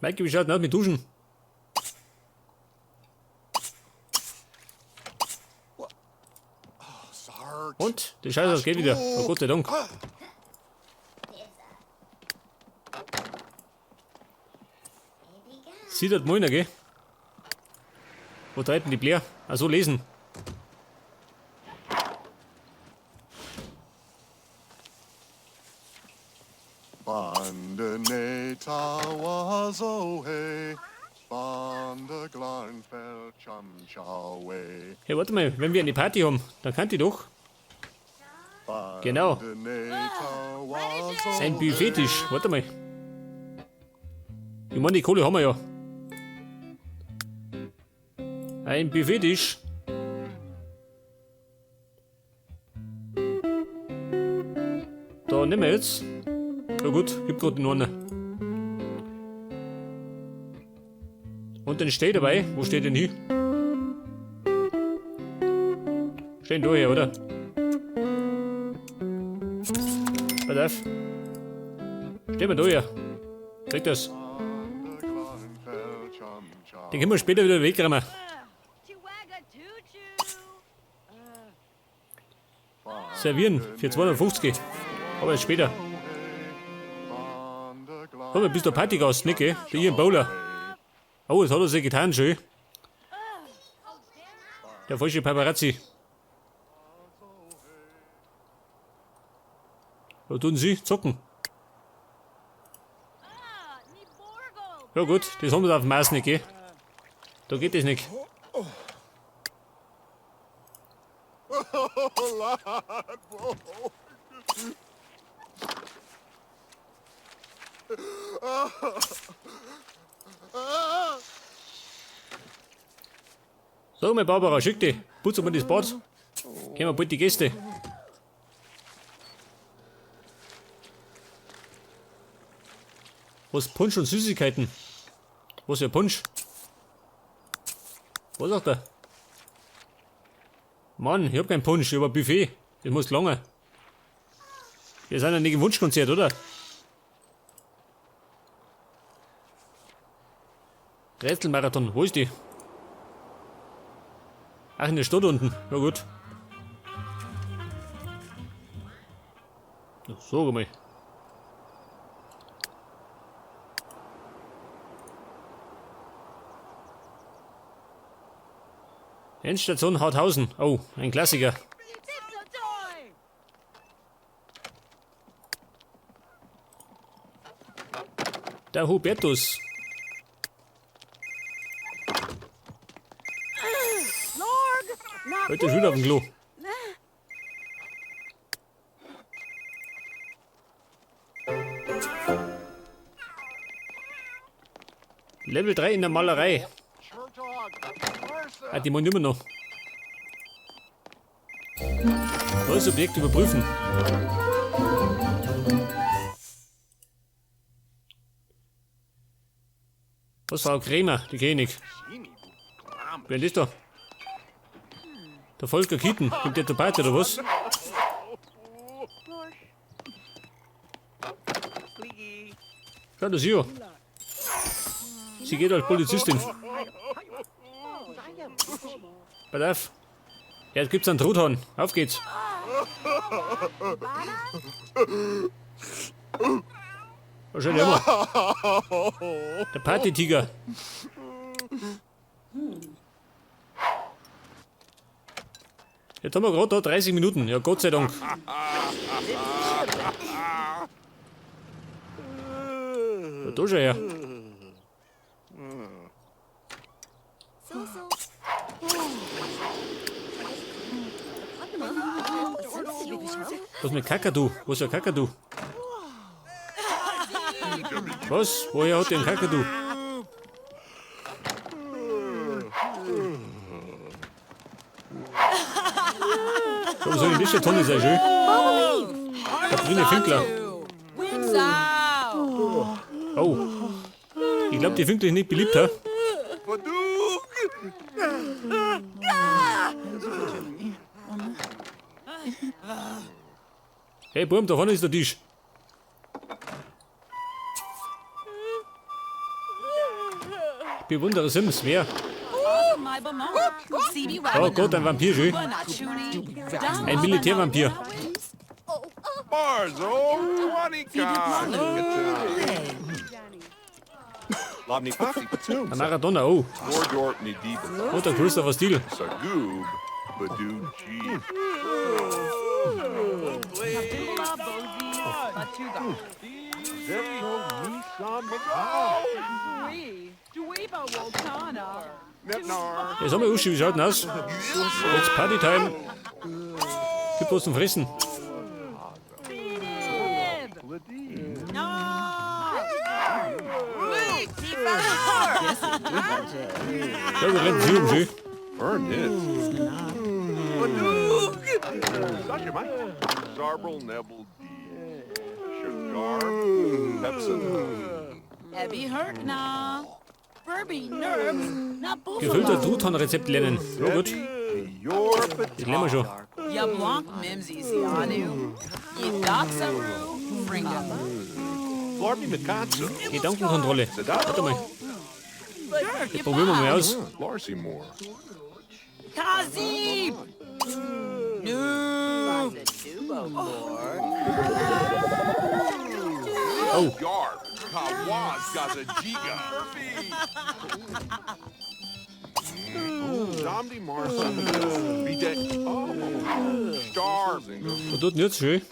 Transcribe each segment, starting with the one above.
Maike, wie schaut denn aus mit Duschen? Und? Die Scheiße, das geht wieder. Oh, Gott sei Dank. Sieht das Moiner, gell? Wo treibt denn die Blair? Ach so, lesen. Hey, warte mal, wenn wir eine Party haben, dann kann die doch. Genau. Ein Buffettisch. Warte mal. Ich meine, die Kohle haben wir ja. Ein Buffettisch. Da nehmen wir jetzt. Na gut, gibt gerade noch einen. Und den steht dabei. Wo steht denn hier? Stehen da hier, oder? Pass auf. Stehen wir da hier. Krieg das. Den können wir später wieder wegräumen. Servieren für 250. Aber erst später. Komm, du bist der Partygast, nicht, gell? Der Ian Bowler. Oh, das hat er sich getan, schön. Der falsche Paparazzi. Was tun sie? Zocken. Ja gut, das haben wir auf dem Mars nicht, gell? Da geht das nicht. Sag mal, Barbara, schick dich. Putz mal das Bad. Kommen bald die Gäste. Was Punsch und Süßigkeiten? Was für Punsch? Was sagt er? Mann, ich hab keinen Punsch, ich hab ein Buffet. Das muss lange. Wir sind ja nicht im Wunschkonzert, oder? Rätselmarathon, wo ist die? Ach, in der Stadt unten. Na gut. Na, sag mal. Endstation Harthausen. Oh, ein Klassiker. Der Hubertus. Heute ist wieder auf dem Klo. Level 3 in der Malerei. Ah, die wollen immer noch. Neues Objekt überprüfen. Was, Frau Krämer? Die kenn ich nicht. Wer ist das da? Der Volker Kitten. Kommt der zur Party oder was? Schau, das hier. Sie geht als Polizistin. Pass auf. Ja, jetzt gibt's einen Truthahn. Auf geht's. Wahrscheinlich immer. Der Partytiger. Jetzt haben wir gerade da 30 Minuten. Ja, Gott sei Dank. Ja, da schau her. Was mit Kakadu? Wo ist der Kakadu? Was? Woher hat der einen Kakadu? Da soll ich nicht Tonne sein, schön. Der grüne Finkler. Oh. Ich glaub, die Finkler ist nicht beliebt, hä? Hey Burm, da vorne ist der Tisch. Bewundere Sims, wer? Oh Gott, ein Vampir, schön. Ein Militärvampir. Ein Maradona, oh. Und der Christopher Steele. Ja, sag mal, Uschi, wie schaut denn aus? Jetzt Partytime. Gibt was zum Fressen. Ja, wir rennen sie um, schön. Gefüllter Truthahn-Rezept lernen. Ja gut. Das lernen wir schon. Gedankenkontrolle. Warte mal. Das probieren wir mal aus. Oh. Was tut denn jetzt schön?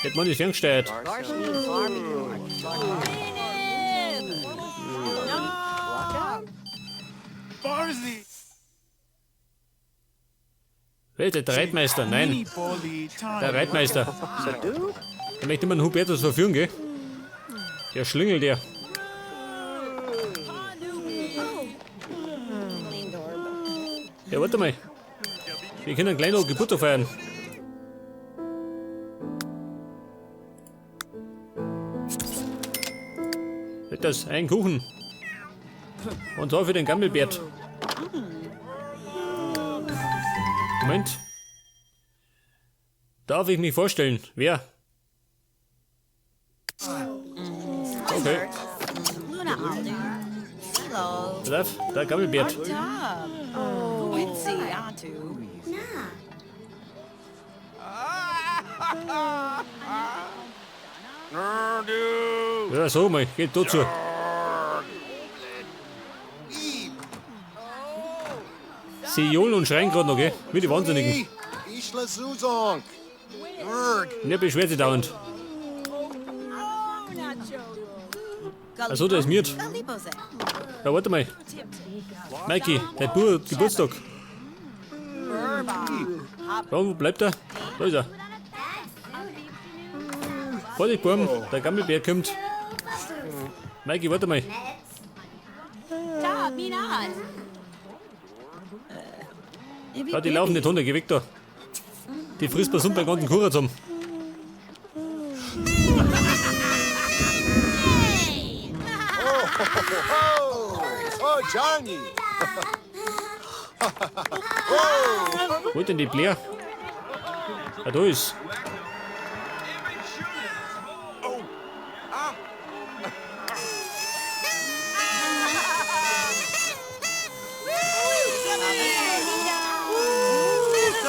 Hätte man nicht ferngesteuert. Wer ist der Reitmeister? Nein. Der Reitmeister. Der möchte immer einen Hubertus verführen, gell? Der Schlingel, der. Ja, warte mal. Wir können gleich noch Geburtstag feiern. Das ein Kuchen. Und zwar für den Gammelbert. Moment. Darf ich mich vorstellen? Wer? Okay. Pass auf, der Gammelbert. Ja, so mal, geht dazu. Sie johlen und schreien gerade noch, gell? Wie die Wahnsinnigen. Und er beschwert sich dauernd. Achso, der ist miert. Ja, warte mal. Mikey, dein Bub hat Geburtstag. Ja, wo bleibt er? Da ist er. Vorsicht, Burm, der Gammelbär kommt. Mikey, warte mal. Ja, die laufen nicht runter, geh weg da. Die frisst bei beim ganzen Kuchen zusammen. Oh, Johnny! Wo ist denn die Blair? Ah, da ist.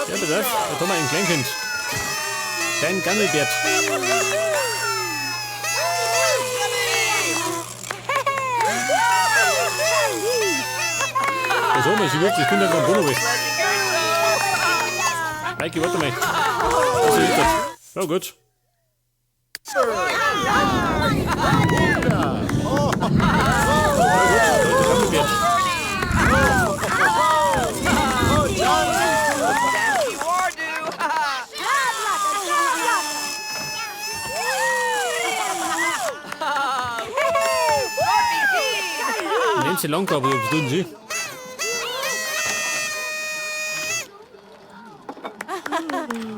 Ja, pass auf, da haben wir ein Kleinkind. Dein Gammelbert. So, mal, sie wirkt, ich bin dann beim weg. Mikey, warte mal. Was ist das? Ja, gut. Ja, gut, da ist der Gammelbert. Nancy Langkabel, was tun Sie?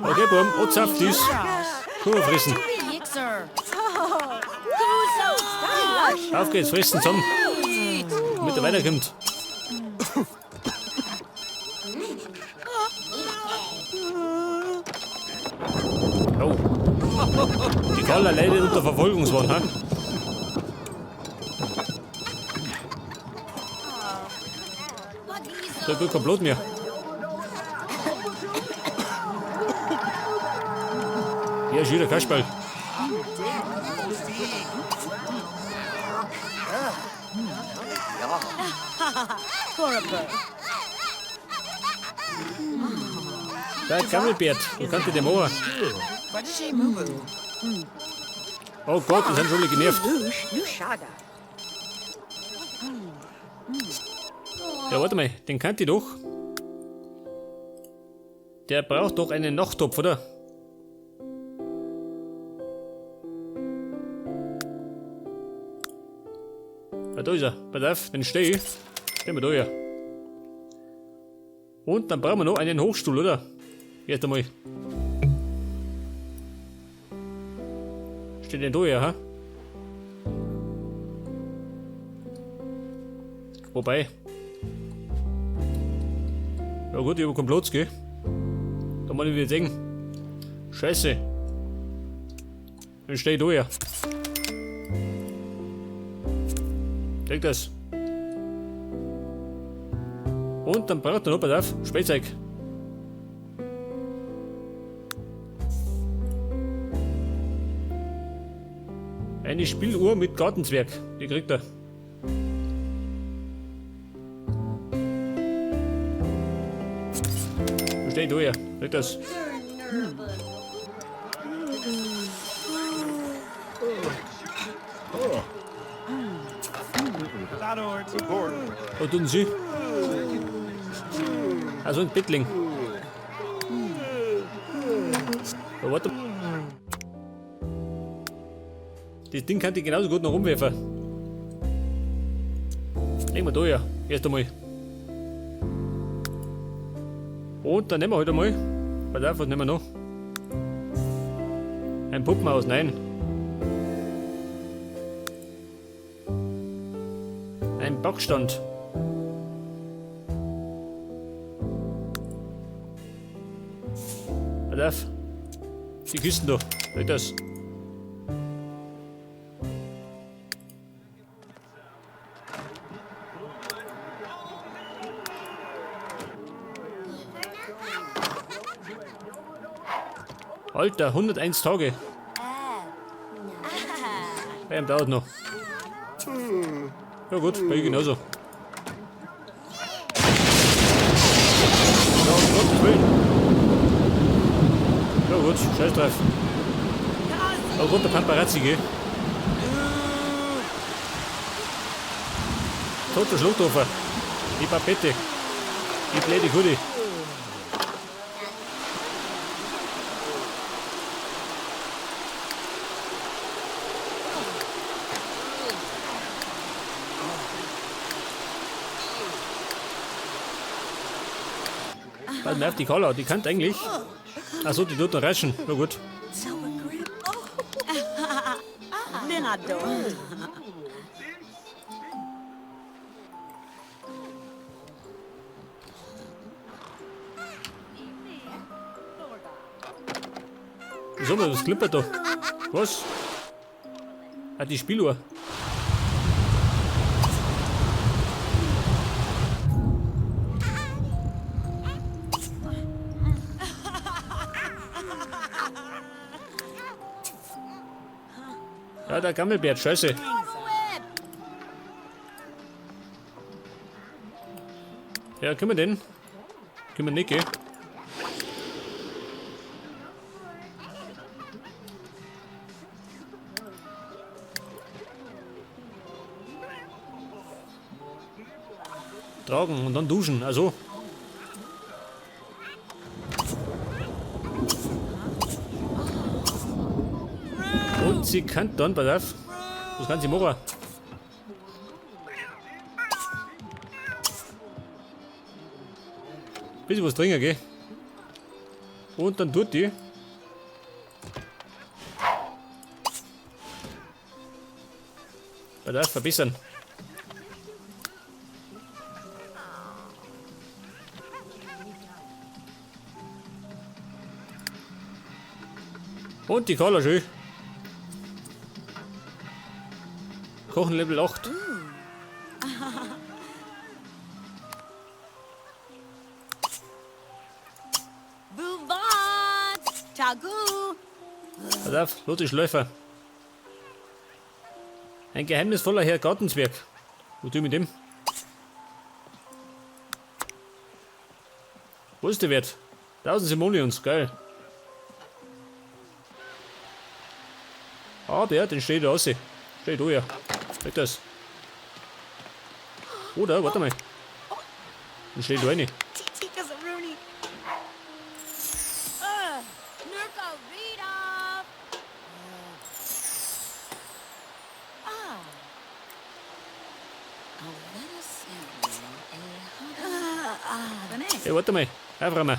Okay, Burm, Ozaf, dies. Kuchen fressen. Auf geht's, fressen zusammen. Damit er weiterkommt. Oh. Die Carla leidet unter Verfolgungswahn, ha? Da tut kein Blut mehr. Ja, ist wieder Kasperl. Da, Gammelbert, wo kann ich den machen? Oh Gott, die sind schon alle genervt. Ja, warte mal, den kannte ich doch. Der braucht doch einen Nachttopf, oder? Ah, da ist er. Pass auf, den steh ich. Stehen wir da ja. Und dann brauchen wir noch einen Hochstuhl, oder? Erst einmal. Steht denn da ja, ha? Wobei. Ja gut, ich hab keinen Platz, gell? Da muss ich wieder sehen. Scheiße. Dann steh ich da ja. Denk das. Und dann braucht er noch, pass auf, Spielzeug. Eine Spieluhr mit Gartenzwerg. Die kriegt er. Wo steht da ja? Kriegt das. Was tun Sie? Also ein Bettling. Ja, warte. Das Ding kann ich genauso gut noch rumwerfen. Legen wir da ja. Erst einmal. Und dann nehmen wir halt einmal. Pass auf, was nehmen wir noch? Ein Puppenhaus, nein. Ein Backstand. Pass auf. Die Kisten da. Sag das. Alter, 101 Tage. Bei ihm dauert noch. Ja gut, bei ihm genauso. Ja, um Gottes Willen. Ja gut, scheiß drauf. Oh Gott, der Paparazzi, gell? Toter Schlothofer. Die Papette. Die blöde Kudde. Pass mal auf, die Carla, die kann eigentlich. Achso, die tut noch raschen. Na gut. Wieso, was klimpert da? Was? Ah, die Spieluhr. Ja, der Gammelbert, scheiße. Ja, können wir denn? Können wir nicht, gell? Tragen und dann duschen, also. Und sie kann dann, pass auf, was kann sie machen? Bisschen was trinken, gell? Und dann tut die. Pass auf, verbessern. Und die Carla schön. Kochen Level 8. Pass auf, los die Schläufer. Ein geheimnisvoller Herr Gartenzwerg. Was tue ich mit dem? Wo ist der Wert? 1000 Simoleons, geil. Aber den steht da raus. Steht da ja. Weg das. Oder, warte mal. Den steht da rein. Hey, warte mal. Aufräumen.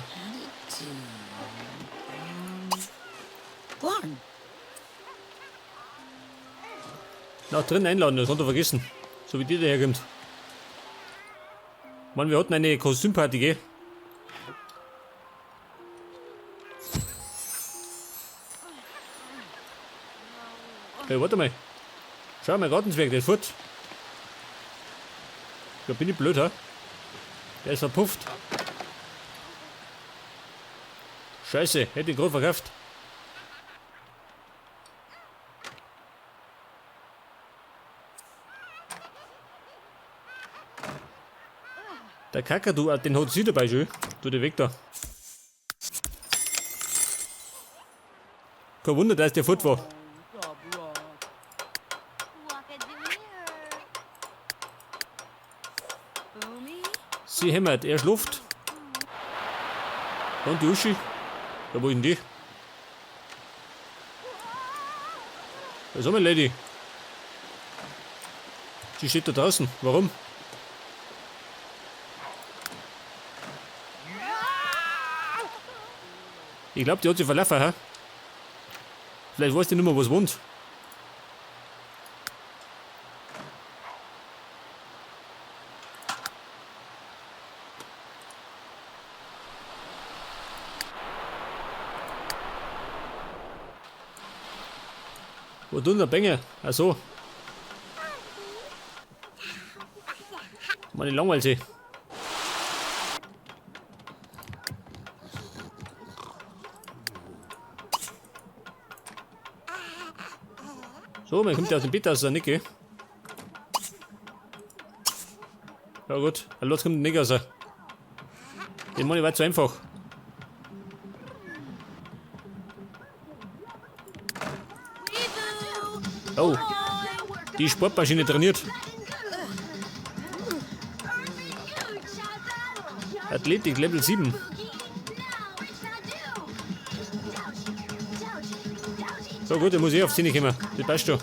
Nach drin einladen, das hat er vergessen. So wie die daherkommt. Mann, wir hatten eine Kostümparty, gell? Hey, warte mal. Schau mal, Gartenzwerg, der ist fort. Da bin ich blöd, hä? Der ist verpufft. Scheiße, hätte ich gerade verkauft. Der Kakadu, den hat sie dabei schon. Tu den weg da. Kein Wunder, dass der fort war. Sie hämmert, er schläft. Und die Uschi. Ja, wo ist denn die? Da ist auch meine Lady. Sie steht da draußen. Warum? Ich glaub, die hat sich verlaufen, hä? Vielleicht weiß die nicht mehr, wo sie wohnt. Wo tun der Benge? Ach so. Meine langweilt sich. So, man kommt ja aus dem Bett raus, nicht, gell? Ja gut, los kommt nicht raus. Den Money war zu einfach. Oh, die Sportmaschine trainiert. Athletik Level 7. So gut, ich muss eh auf die kommen. Das passt schon.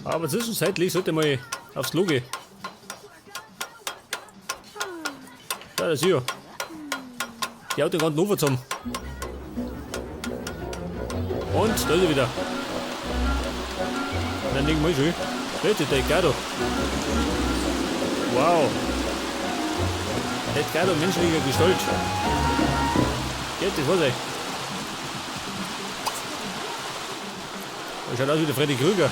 Aber zwischenzeitlich sollte ich mal aufs Klo gehen. Da, das ist ja. Die Auto gerade noch zusammen. Und da ist er wieder. Dann legen wir schon. Bitte, der Edgardo. Wow. Edgardo, menschlicher Gestalt. Geht, das war's. Das schaut aus wie der Freddy Krüger.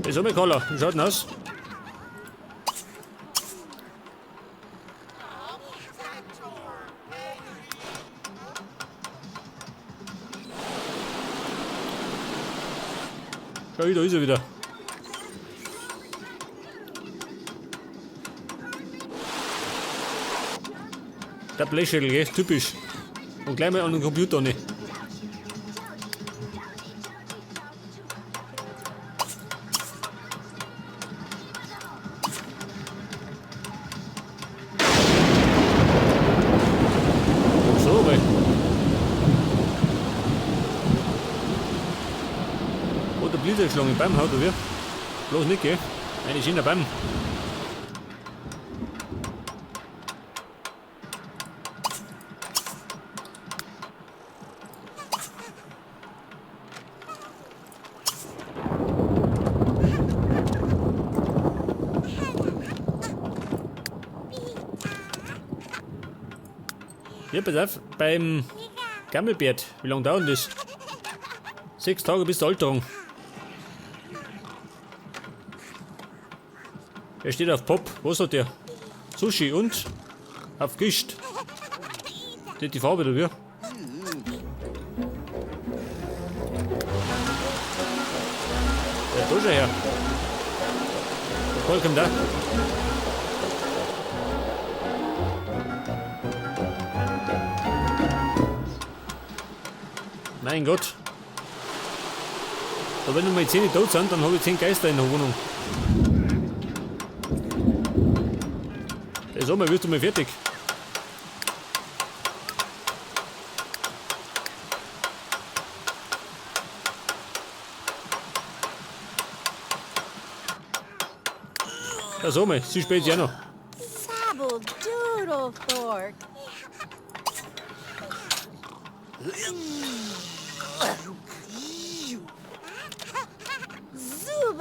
Ist auch mal Koller. Wie schaut denn aus? Schau, da ist er wieder. Der Blechschädel, gell? Typisch. Und gleich mal an den Computer nicht. So, weil. Oh, der Blitz geschlagen im Baum, haut er wieder. Bloß nicht, gell? Eine schöne Baum. Ja, pass auf, beim Gammelbert, wie lange dauert das? 6 Tage bis zur Alterung. Er steht auf Pop. Was hat der? Sushi und auf Gischt. Die, die Farbe da, wie? Ja, da schon her. Der Paul kommt da. Mein Gott. Da wenn mal 10 tot sind, dann habe ich 10 Geister in der Wohnung. Der Sommer wirst du mal fertig. Ja, so mal, sie spät ja noch. Sabble doodle fork.